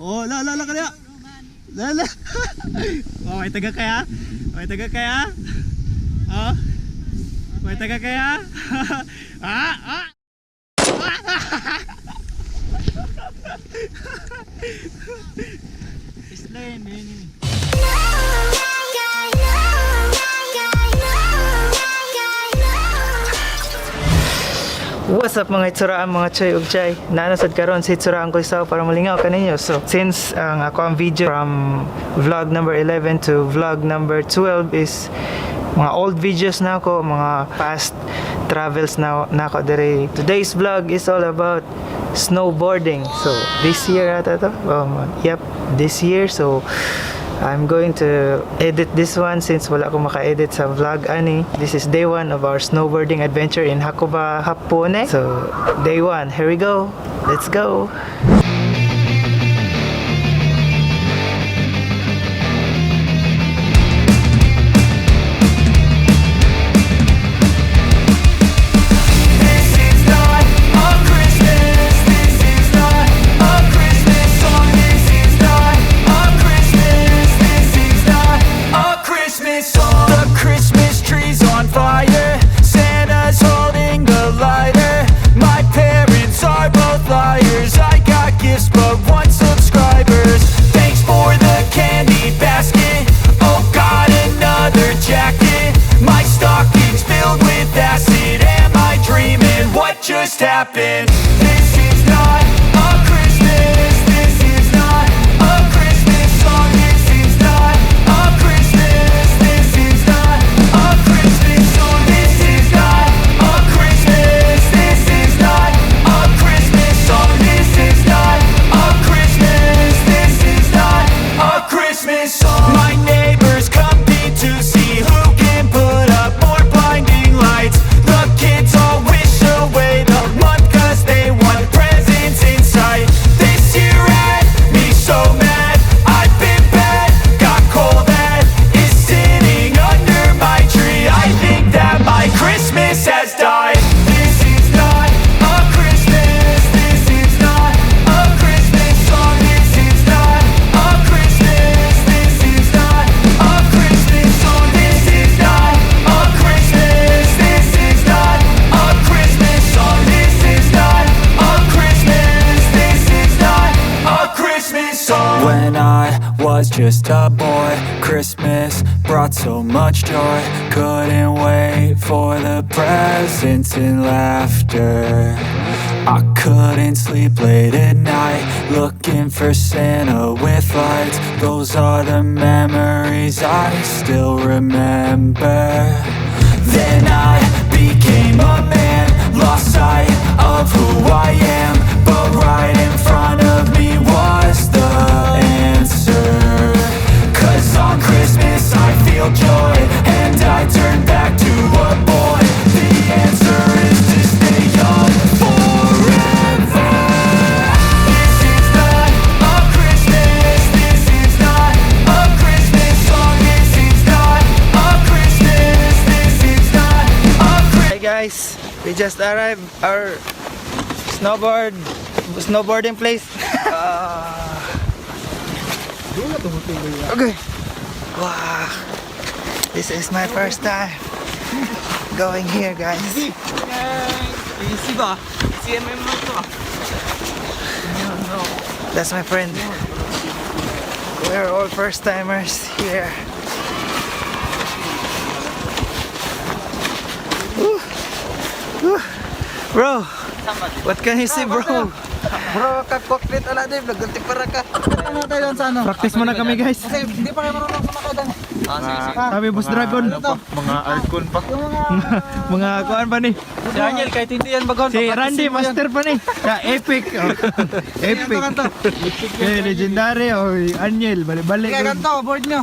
Oh, la la la kaya. La la. Oh, may taga kaya? May taga kaya? Oh. May taga kaya? Ah, ah. Isla yun, yun yun. What's up, mga itsuraan, mga choy ug chay? Nanasad karon sa itsuraan ko isaw para malingaw kaninyo. So since ang ako ang video from vlog number 11 to vlog number 12 is mga old videos na ako, mga past travels na ako dire. Today's vlog is all about snowboarding. So this year ata to? Yep, this year. So I'm going to edit this one since wala akong maka-edit sa vlog ani. This is day one of our snowboarding adventure in Hakuba, Hapone. So, day one, here we go. Let's go. This is not a Christmas. This is not a Christmas song. This is not a Christmas. This is not a Christmas song. The Christmas tree's on fire. Santa's holding the lighter. My parents are both liars. I got gifts but want subscribers. Thanks for the candy basket. Oh God, another jacket. My stocking's filled with acid. Am I dreaming? What just happened? This is not a Christmas. This is not a Christmas song. This is not a Christmas. This is not a Christmas song. This is not a Christmas. This is not a Christmas song. This is not a Christmas. This is not a Christmas song. My neighbors compete to see who can put up more blinding lights. The kids all wish away the month 'cause they want presents in sight. This year had me so mad. I've been bad, got cold that is sitting under my tree. I think that my Christmas has died. This is not a Christmas. This is not a Christmas song. This is not a Christmas. This is not a Christmas song. This is not a Christmas. This is not a Christmas song. This is not a Christmas. This is not a Christmas song. When I was just a boy, Christmas brought so much joy. Couldn't wait for the presents and laughter. I couldn't sleep late at night, looking for Santa with lights. Those are the memories I still remember. Then I became a man, lost sight of who I am. But right in front of me was the answer. 'Cause on Christmas I feel joy, and I turn back to a boy. The answer is to stay young forever. This is not a Christmas. This is not a Christmas song. This is not a Christmas. This is not a Christmas. Hey guys, we just arrived our snowboarding place. Okay. Wow. This is my first time going here, guys. Easy ba? CMM mo to ah. That's my friend. We're all first timers here. Woo. Woo. Bro, what can you say, bro? Bro, kakokpit ala din, nagganti para ka. Ano tayo doon sa ano? Practice muna kami, guys. Kasi hindi pa kayo marunong sumakay doon. Sabi Boss Dragon. Mga Arcon pa. Yung mga Mga kuan pa ni. Si Angel, kahit hindi yan bagon. Si Randy, master pa ni. Sa epic. Oh. Epic. Ganto, Eh, legendary. Oh, Anyel, balik-balik. Kaya ganito, board nyo.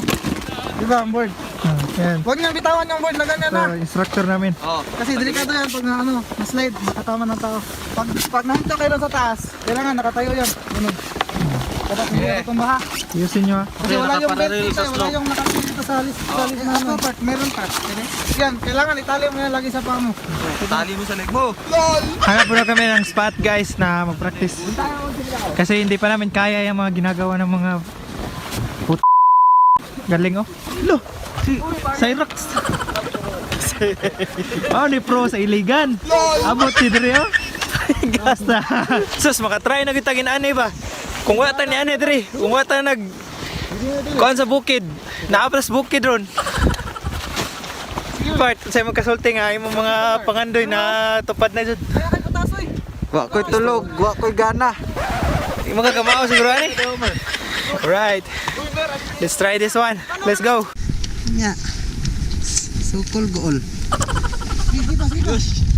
Di ba, ang board? Ah, yan. Huwag niyong bitawan yung board na ganyan So, na. instructor namin. Kasi delikado yan pag na, ano, na-slide, makatama ng tao. Pag nahinto kayo doon sa taas, kailangan nakatayo yan. Ganun. Dapat hindi yeah. tumba ha. Ayusin nyo ah. Kasi wala yung belt dito, eh, wala yung nakatayo. dito sa alis, sa alis na ano. Part, meron pa. Yan, kailangan itali mo yan lagi sa paa mo. Tali mo sa leg mo. Hanap muna kami ng spot, guys, na mag-practice. Kasi hindi pa namin kaya yung mga ginagawa ng mga put. Galing oh. Lo, si Cyrox. Oh, ni pro sa Iligan. Abot si diri oh. Gasta. Sus, makatry na kita ginani ba? Kung wala ta ni ani diri, kung wala ta nag kuan sa bukid, naaplas bukid ron. Part, sa imong kasulti nga imong mga pangandoy na tupad na jud. Wa ko'y tulog, wa ko'y gana. Yung mga kamao siguro ani. Alright. Let's try this one. Let's go. Nya. Sukol gool. Sige pa, sige pa. Sige,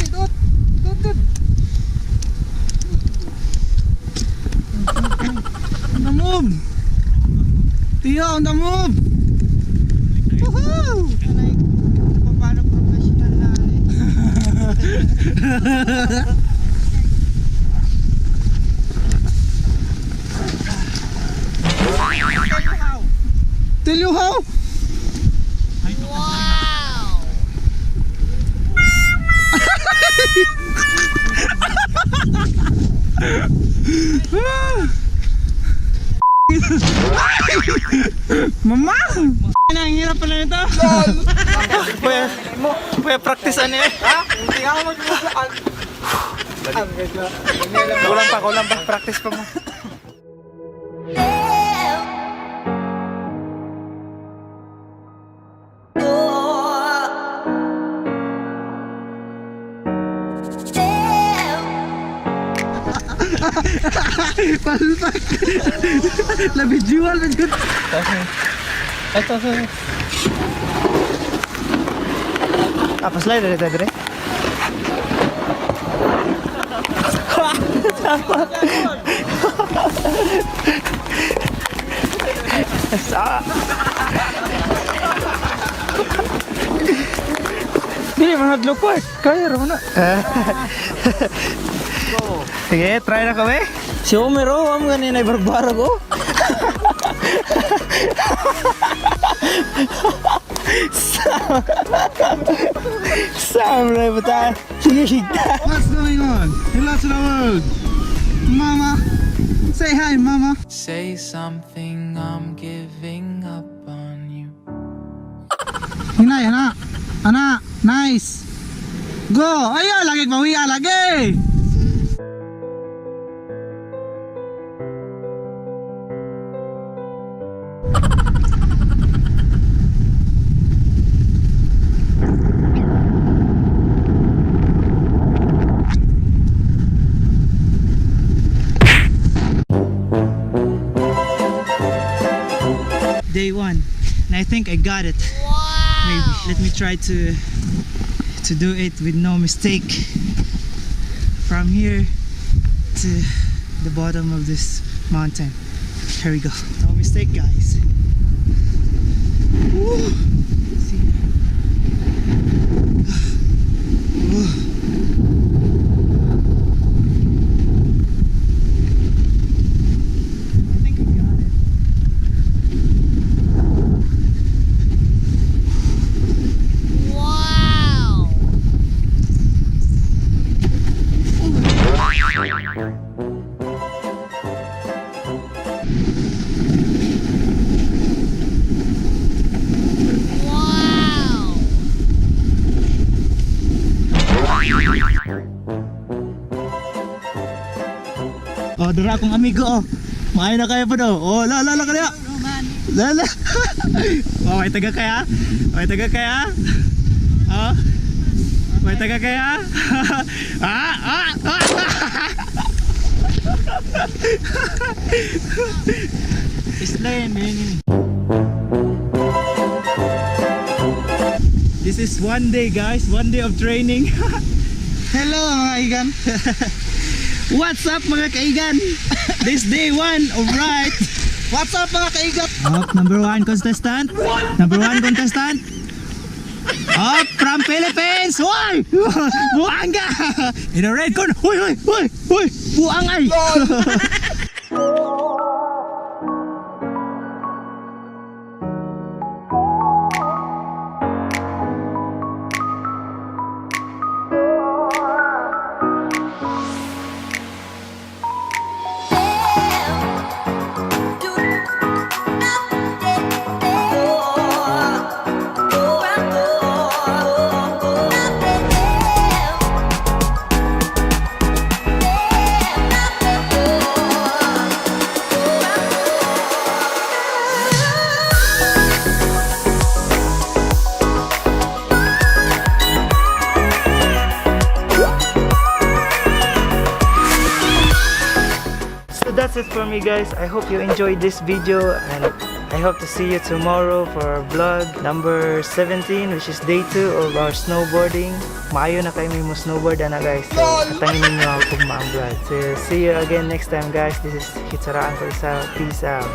dot. Dot, dot. On the move. Tio, on the move. Woohoo! Paano professional na ano eh. Tell you how? Wow! Mama! Ang hirap pala nito. Kuya, kuya practice ani eh. Kulang pa, practice pa mo. Palpak! Labijual na good. Ito, ito. Tapos slide ulit dire. Dili man hadlok pa. Kaya ra man na. Sige, try na kami. Si Homer, oh, amo ganun ay barbarag, oh. Sam na buta. Sige, higta. What's going on? Hello to the world! Mama! Say hi, Mama! Say something, I'm giving up on you. Hinay, ana! Ana! Nice! Go! Ayaw, lagi mawiya, lagi! Day one, and I think I got it. Maybe. Let me try to do it with no mistake. From here to the bottom of this mountain. Here we go. No mistake, guys. Woo! See? Woo. I think I got it. Oh, dara akong amigo oh. Maayo na kayo po daw. Oh, la la la kaya. La la. Oh, may taga kaya. May taga kaya. Oh. May taga kaya. Ah, ah, ah. Isla man. This is one day, guys. One day of training. Hello, mga igan! What's up, mga kaigan? This day one, alright. What's up, mga kaigat? Up, number one contestant. Number one contestant. Up from Philippines. Uy! Buang ka! In the red corner. Uy, uy, uy, uy! Buang ay! So that's it for me, guys. I hope you enjoyed this video and I hope to see you tomorrow for vlog number 17, which is day 2 of our snowboarding. Maayo na kayo mo snowboard ana, guys. So hatangin ninyo ako kung vlog. So see you again next time, guys. This is Hitsaraan ko isa. Peace out.